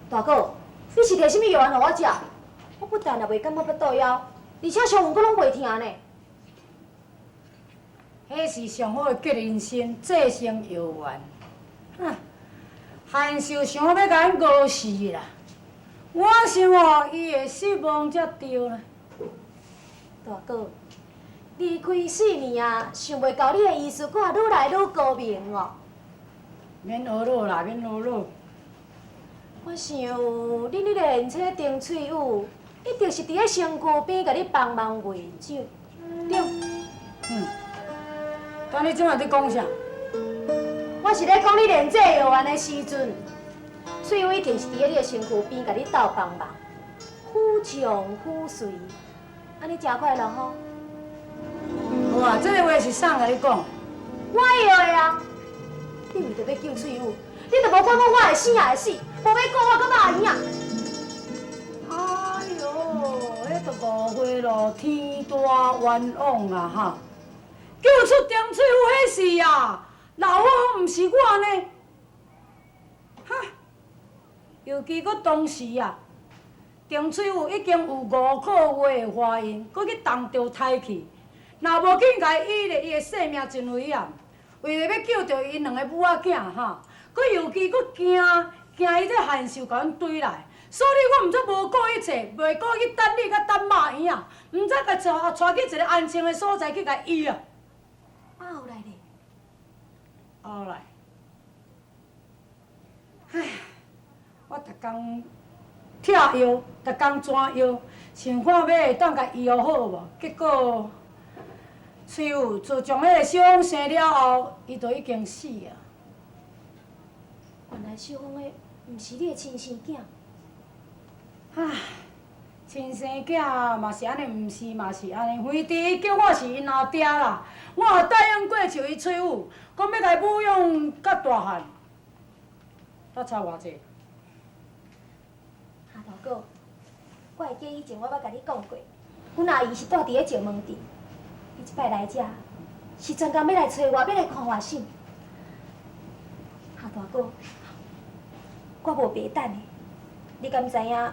大哥，你是提啥物藥丸予我食？我不但也袂感覺腹肚枵，而且傷魂閣攏袂疼呢。彼是上好的結人參制成藥丸。哈，韓秀想欲共阮熬死啦！我想哦，伊會失望才對啦。大哥，離開四年啊，想袂到你的醫術閣愈來愈高明哦。免呵咾啦，免呵咾。我想，恁彼个賢妻丁翠雨，一定是佇咧身軀邊共你幫忙餵酒，對？嗯。但你這馬佇講啥？我是咧講你煉製藥丸的時陣，翠雨一定是佇咧你的身軀邊共你鬥幫忙，夫唱婦隨，按呢誠快樂吼。無啊，這個話是啥共你講？我會的啊！你為著欲救翠雨，你就無管講我會生抑會死，無欲顧我佮肉圓仔。哎喲，彼就誤會咯，天大冤枉啊哈！救出丁翠雨彼是啊，老虎毋是我呢。哈，尤其閣當時啊，丁翠雨已經有5個月的懷孕，閣去動著胎氣，若無緊共伊醫咧，伊的性命真危險。為著欲救著𪜶兩个母仔囝哈，閣尤其閣驚驚伊這韓秀共阮追來，所以我毋才無顧一切，袂顧去等你佮等肉圓仔，毋知共帶帶去一个安靜的所在去共醫啊。啊後來咧？後來，唉，我逐工拆藥，逐工煎藥，想看欲會當共醫好無？結果，翠雨自從彼个小鳳生了後，伊就已經死啊。原來小鳳的毋是你的親生囝。唉，親生囝嘛是按呢，毋是嘛是按呢。非佇伊叫我是𪜶阿爹啦，我也答應過像伊翠雨，講欲共伊撫養甲大漢，才差偌濟。哈大哥，我會記以前我捌共你講過，阮阿姨是蹛佇咧石門鎮，你這擺來遮是專工欲來揣我，欲來看我嬸。哈大哥，我無白等的，你敢知影？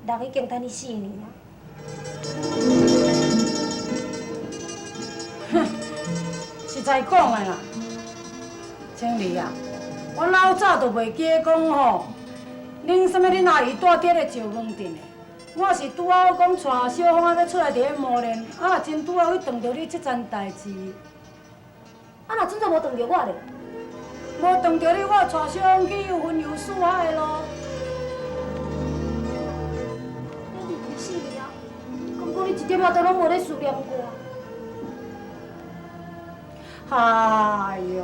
人已經等你四年啊！哼，實在講的啦，清麗啊，我老早就袂記得講吼，恁啥物恁阿姨蹛佇咧石門鎮的，我是拄好講帶小鳳仔欲出來佇咧磨練，啊，真拄好去撞著你這層代誌。啊，若準做無撞著我咧？無撞著你，我帶小鳳去雲遊四海咯。你離開四年啊，敢講你一點仔都攏無咧思念我？哎喲，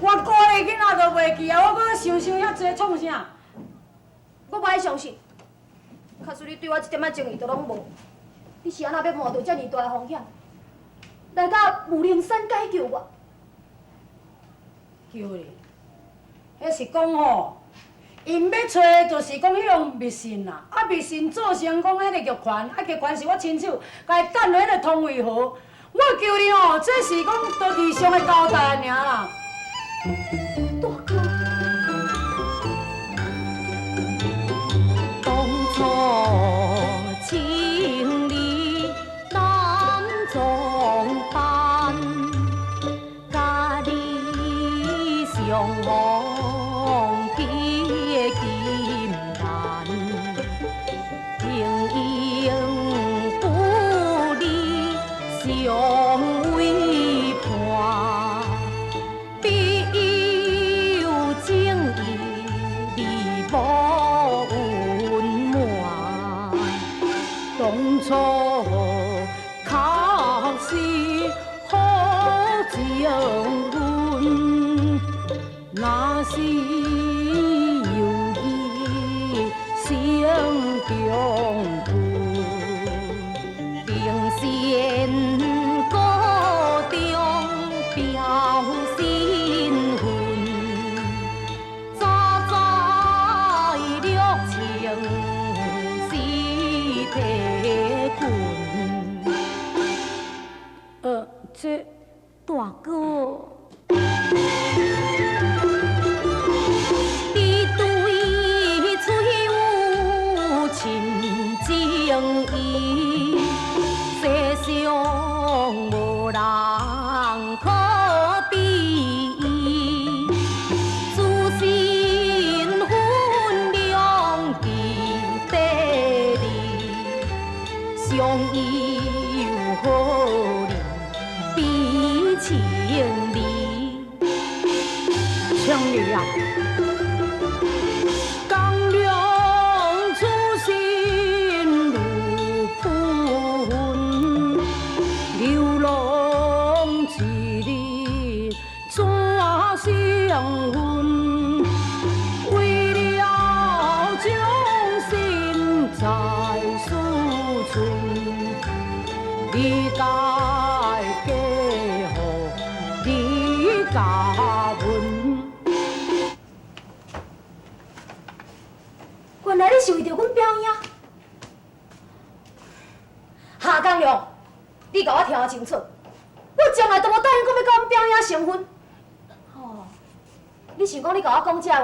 我顧你囡仔都袂記啊，我閣想想遐濟創啥？我無愛相信，假使你對我一點仔情意都攏無，你是按怎欲冒著遮爾大的風險，來到武陵山解救我？救你？彼是講吼，𪜶欲揣的就是講彼種密信啦，啊密信做成講彼個玉環，啊玉環是我親手共伊擲落彼個通渭河。我求你吼，這是講道義上的交代爾啦。大哥，當初情侶難裝扮，佮你相望結金蘭，形影不離相為伴，必有情義你無隱瞞。當初確是好情分，若是有義成中君。靈仙閣中表身份，早知六情是鐵棍。這大哥。又何能比情理？青兒啊，江良初心如噴，流浪一日怎相分？為了將心在思存，你該嫁予李家文。原來你是為著阮表兄。夏江良，你共我聽清楚，我從來都無答應講欲佮阮表兄成婚。哦，你想講你共我講這話，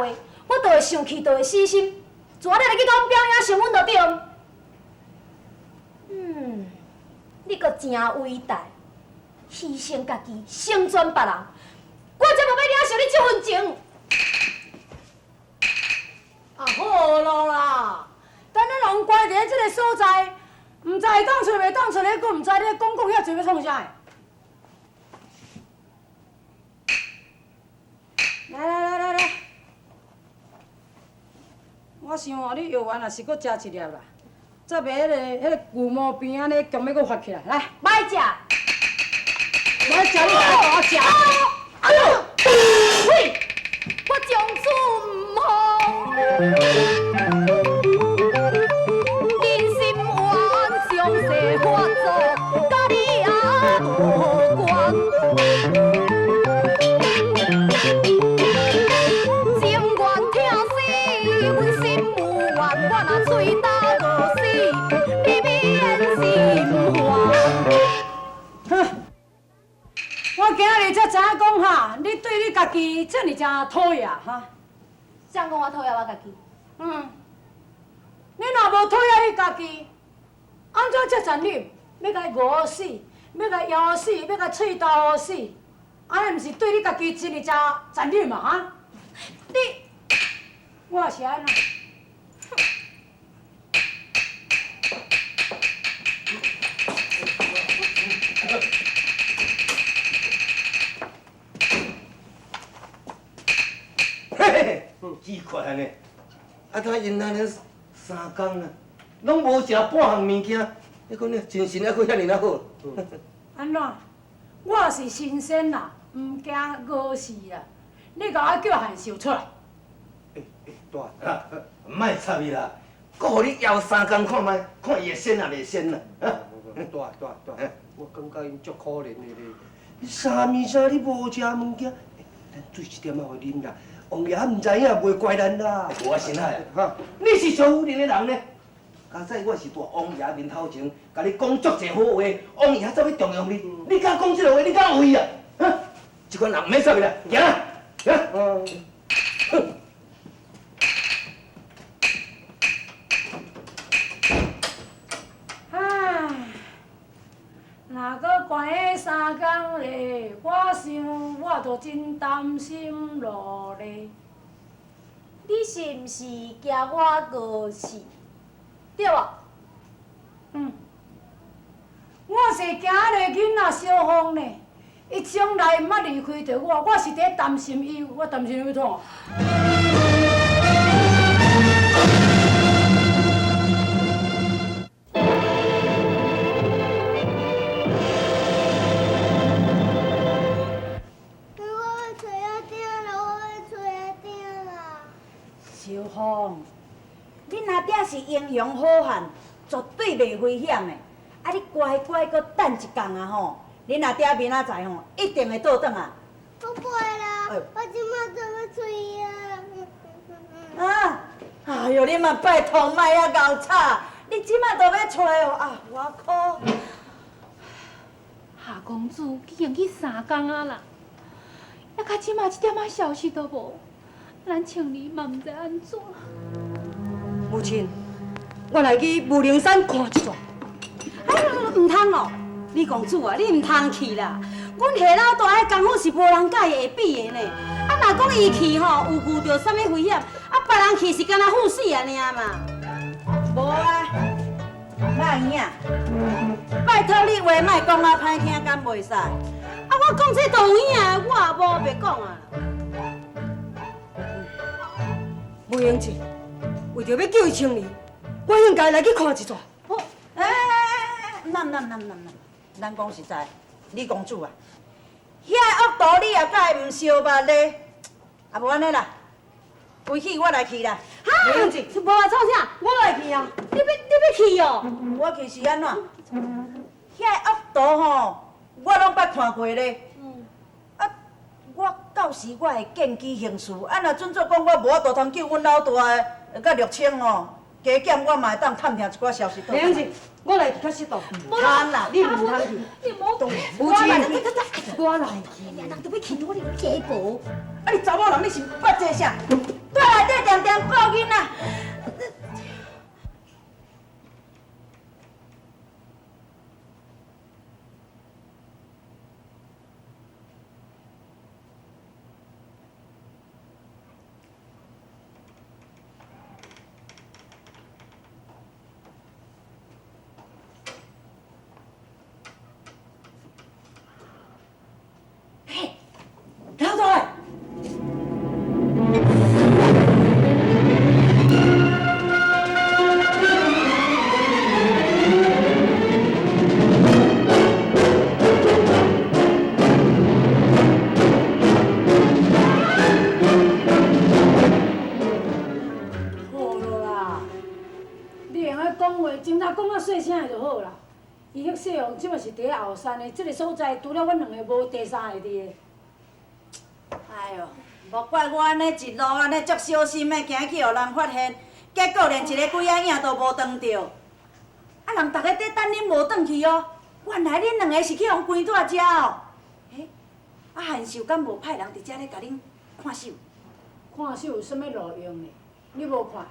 我就會生氣，就會死心，自仔你來去佮阮表兄成婚就對。嗯，你閣真偉大，犧牲家己，成全別人，我才無欲領受你這份情。啊，好咯啦，等咱人關佇咧這个所在，毋知會當出袂當出，你閣毋知你講講遐濟欲創啥？來來來來來，我想哦，你藥丸若是閣食一粒啦，才袂彼个牛毛病按呢強欲閣發起來。來，莫食，莫食，你來共我食。哎喲，喂，我從此毋好。人心冤，傷世發作，佮你也無關。情願疼死，阮心有怨，我若喙焦餓死，你免心煩。哼，我今日才知影講哈，你對你家己這爾誠討厭哈。誰講我討厭我家己？嗯，你若無討厭你家己，按怎遮殘忍？欲共伊餓死，欲共伊枵死，欲共伊喙焦死，按呢毋是對你家己真爾誠殘忍嘛？哈！你，我是按怎？嘿嘿，奇怪呢，啊，怎𪜶按呢三工啊，攏無食半項物件，你講你精神猶閣遐爾仔好。按怎？我是神仙啦，毋驚餓死啦。你共我叫韓秀出來。欸欸，大，莫插伊啦，閣予你枵三工看覓，看伊會仙抑袂仙啦。大大大，我感覺𪜶足可憐的咧。啥物啥你無食物件，咱水一點仔予啉啦。王爺毋知影，袂怪咱啦。無啊，神海啊，你是小夫人的人呢。剛才我是佇王爺面頭前，共你講足濟好話，王爺才欲重用你。你敢講這个話，你敢有意啊？哈，這款人毋免插伊啦，行啦，行。哼。唉，若閣關彼三工咧，我想我就真擔心囉咧。你是毋是驚我餓死？對無？嗯，我是驚彼个囡仔小鳳呢，伊將來毋捌離開著我，我是佇擔心伊，我擔心欲創。我欲揣仔鼎啦，我欲揣仔鼎啦。小鳳，恁阿鼎是英雄好漢，絕對袂危險的。啊，你乖乖閣等一工啊吼，恁阿鼎明仔載吼一定會倒轉來。我袂啦，我這馬就欲揣啊。啊！哎喲，你嘛拜託，莫遐𠢕吵，你這馬就欲揣哦啊！我靠！夏公子已經去三工啊啦，猶到這馬一點仔消息都無，咱青兒嘛毋知按怎。母親，我來去武陵山看一轉。哎，毋通咯！李公子啊，你毋通去啦！阮夏老大彼功夫是無人佮伊會比的呢。啊，若講伊去吼，有遇著啥物危險，啊，別人去是敢若赴死爾嘛。無啊，马英仔，拜託你話莫講啊歹聽，敢袂使？啊，我講這都有影的，我也無白講啊。吳英志，為著欲救伊清兒，我應該來去看一逝。欸欸欸，毋通毋通毋通毋通，咱講實在，李公主啊，遐惡徒你也佮伊毋相捌咧，啊無按呢啦，規氣我來去啦。哈，無啊，創啥？我來去啊！你欲去哦？我去是按怎？遐惡徒吼，我攏捌看過咧。啊，我到時我會見機行事，啊若準做講我無法度通救阮老大的，佮玉清吼，加減我嘛會當探聽一寡消息。袂用緊，我來去較適當。毋通啦，你毋通去。你莫，我來，我來去。人都欲去，我哩加無。啊，你查某人你是捌這啥？蹛內底定定顧囡仔。嘿，老大。好咯啦，你會用得講話，警察講較細聲的就好啦。伊彼細王這馬是佇咧後山的，這个所在除了阮兩个，無第三个佇的。哎喲，莫怪我按呢一路按呢足小心的，驚去予人發現，結果連一个鬼仔影都無撞著。啊，人逐家佇等恁無轉去哦，原來恁兩个是去予關蹛遮哦。欸，啊韓秀敢無派人佇遮咧共恁看守？看守有啥物路用呢？你無看，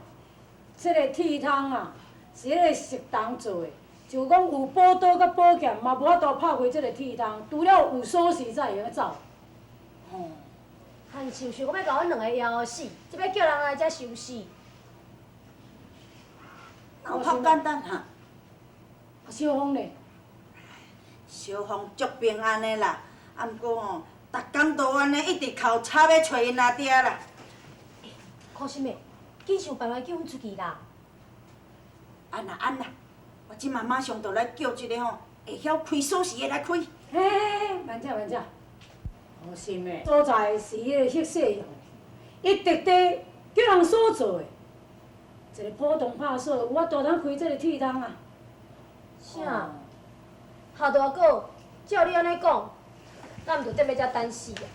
這个鐵通啊，是彼个石銅做的，就講有寶刀佮寶劍，嘛無法度拍開這个鐵通，除了有鎖匙才會用得走。吼，韓秀想講欲共阮兩个枵死，這擺叫人來遮收屍。哪有較簡單哈？啊，小鳳咧？小鳳足平安的啦，啊，毋過吼，逐工都按呢一直哭吵欲揣𪜶阿爹啦。可心的，緊想辦法救阮出去啦。按啦按啦，我這馬馬上就來叫一个吼會曉開鎖匙的來開。嘿嘿嘿，慢者慢者。可心的所在是彼个黑世用，伊特地叫人所做的，一个普通拍锁，有法度通開這个鐵通啊？啥？夏大哥，照你按呢講，咱毋就踮咧遮等死啊？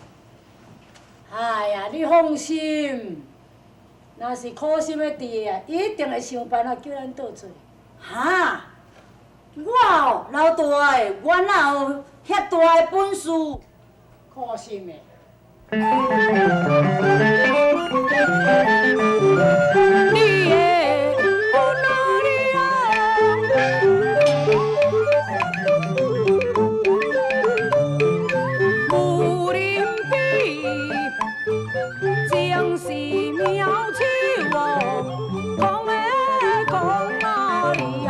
哎呀，你放心，若是苦心的佇啊，伊一定會想辦法救咱倒轉。哈？我哦，老大的，我哪有遐大的本事？苦心的。你的武林比，情是妙手哦，讲的讲啊哩啊。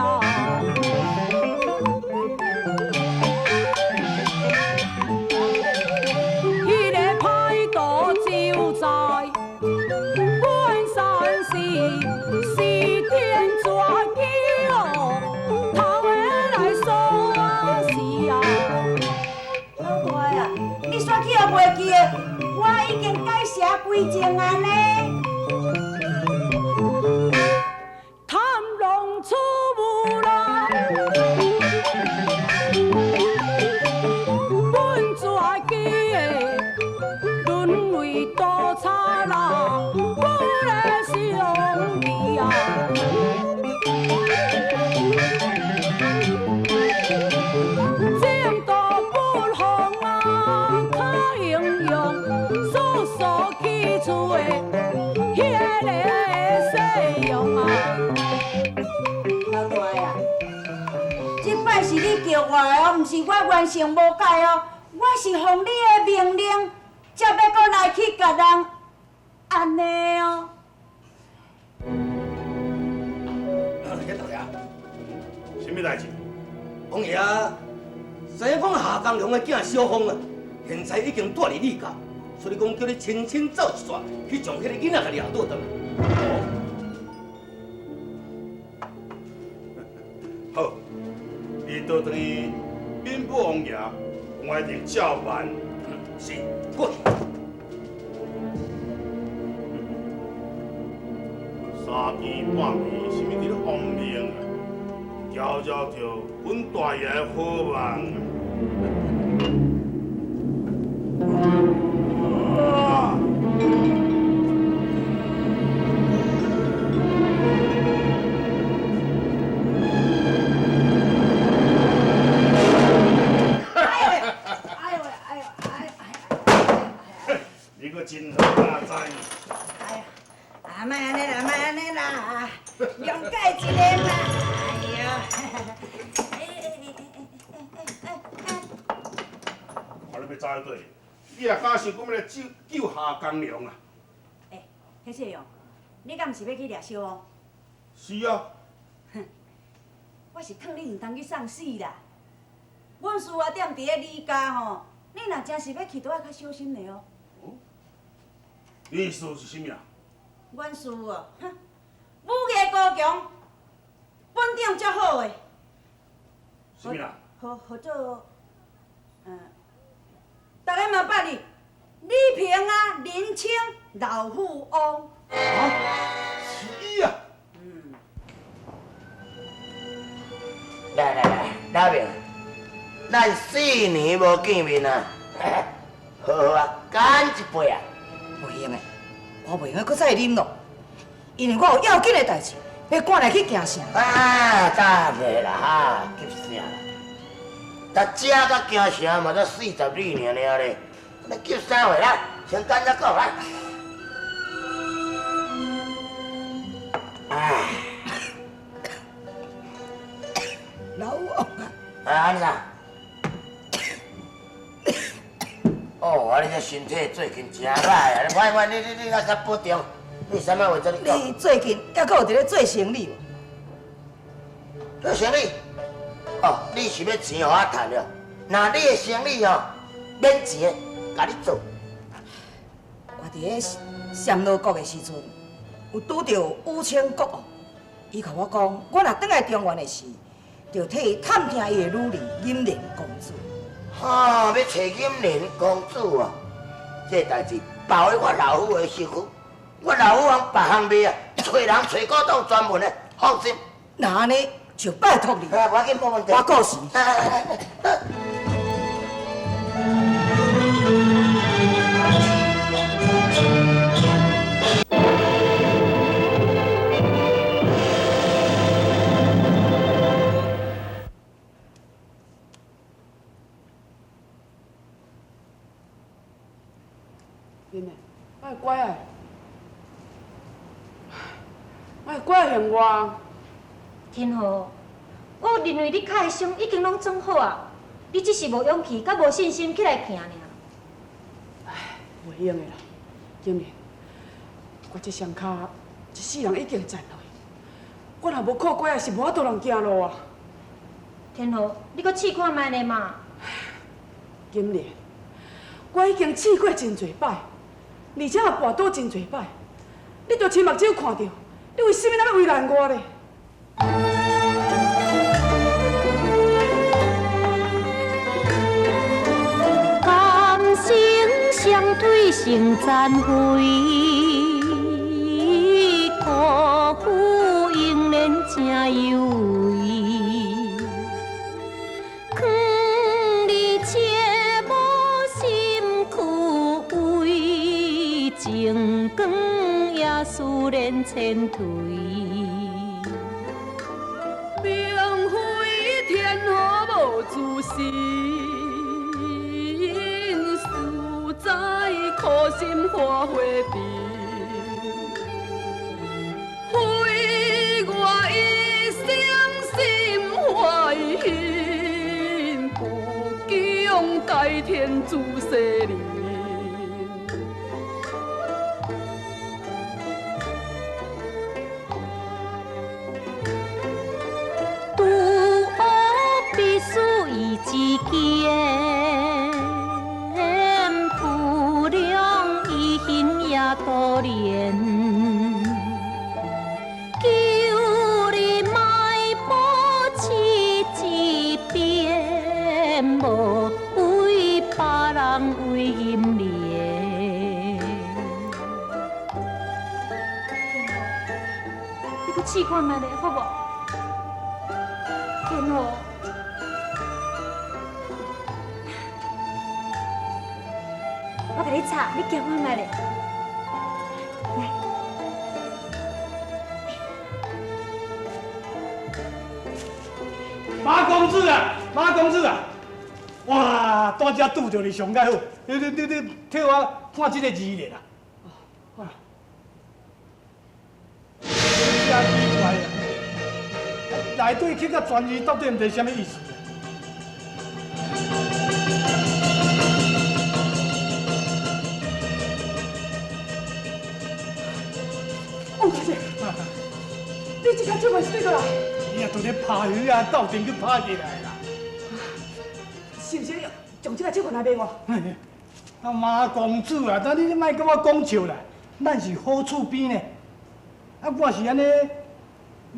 彼个歹徒就在本山时，是天绝机哦，头个来锁匙啊。老大啊，你煞去予袂記的，我已經改邪歸正啊呢。探龍出無啦，本绝技的淪為刀叉啦，不咧相記啊。前途不妨啊，較英勇，所所起厝的彼个西洋啊。老大啊，這擺是你叫我的哦，毋是我原性無改哦，我是奉你的命令，才欲閣來去共人按呢哦。大爺，代志？王爷，知影讲夏江龙的囝小凤啊，现在已经住伫你家，所以讲叫你亲身走一逝，去将彼个囡仔共掠倒转来。好，你倒转去禀报王爷，我一定照办。是，过去。三更半暝，是毋是伫咧亡命啊？搅扰著阮大爷的好梦啊！哎呦哎呦哎呦！你阁真好哪知？哎呀，啊，莫按呢啦，莫按呢啦，谅解一下嘛。哎呦，看你欲走去佗，你也敢想讲欲来救救夏江龙啊？欸，许世勇，你敢毋是欲去掠小王？是啊。我是劝你毋通去送死啦。阮师阿踮伫咧李家吼，你若真是欲去，都爱较小心的哦。你意思是啥物啊？阮师哦，哼，武艺高强，本领足好的。啥物啦？号号做，逐家嘛捌哩，李平啊，林清老富翁。啊，是伊啊！来来来，老明，咱4年无见面啊，好好啊，干一杯啊！袂用的，我袂用阁再啉咯，因为我有要紧的代志，欲赶来去京城。啊，等下啦哈，急啥啦？从遮到京城嘛才40里尔尔咧，你急啥货啦？先干再讲来。哎，老王啊！啊，按怎？哦，啊，你这身体最近真歹啊！你歹歹，你较较保重。你啥物话这你讲？你最近犹阁有伫咧做生意无？做生意？哦，你是欲钱予我趁了？若你的生意哦，免钱，共你做。我伫咧暹罗国的时阵，有拄著武清国王，伊共我讲，我若转来中原的时，就替伊探听伊的女儿金莲公主。哈，欲揣金莲公主啊？这代志包喺我老夫的身躯，我老夫往别项卖啊，揣人揣古董专门的，放心。若按呢，就拜托你。啊，无要紧，无问题。我过时。囡仔，我乖啊，我乖嫌我。天河，我认为你脚的伤已经拢总好啊，你只是无勇气，佮无信心起来行尔。唉，袂用的啦，金莲，我这双跤一世人已经残落，我若无靠拐仔，是无法度通行路啊。天河，你阁试看觅咧嘛？金莲，我已经试过真济摆，而且也跋倒真济摆，你都亲目睭看著，你为啥物那欲为难我咧？甘心相对成残废，辜负英年正有为。藏伫切无心躯为，情光也思念前途。并非天河无自信，实在苦心花花甜。非我一生心怀恨，不强代天主世人。拄往閣試看覓咧，好無？天和，我共你插，你行看覓咧。來，馬公子啊，馬公子啊！哇，拄才拄著你上蓋好，你替我看這個字咧啦。哇，真奇怪啊！內底刻甲全字到底毋知啥物意思？王大姐，你這卡手腕是對佗來？伊啊，拄咧拍魚啊，鬥陣去拍起來啦。是毋是將這個手腕來賣我？啊，馬公子啊，但你莫佮我講笑啦，咱是好厝邊呢。啊，我是按呢，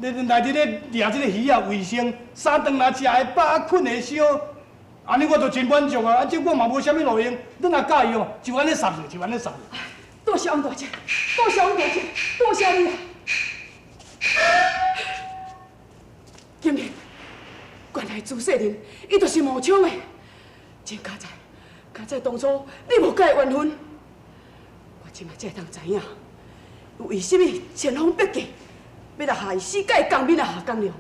來佇咧掠這個魚仔為生，三頓來食會飽，啊，睏會燒，按呢我就真滿足啊！啊，這我嘛無啥物路用，你若佮意哦，就按呢送者，就按呢送者。多謝王大姐，多謝王大姐，多謝你啊！金蓮，原來朱世林伊就是冒充的。真佳哉，佳哉當初你無佮伊緣分，我這馬才會當知影，為啥物千方百計欲來害死佮伊共面的夏江良。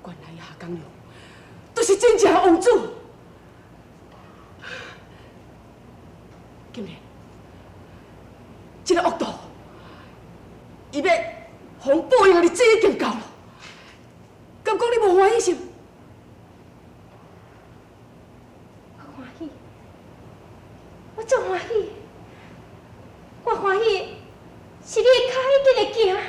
原來夏江良就是真正的王子。金蓮，這个惡徒，伊欲予報應的日子已經到了，敢講你無歡喜是？我歡喜，我足歡喜，我歡喜是你的跤已經會行。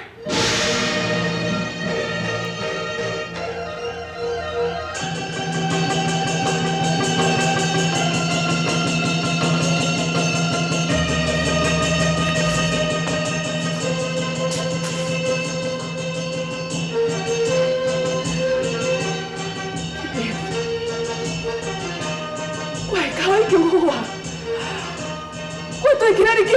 我的跤已經好啊，我對今仔日起，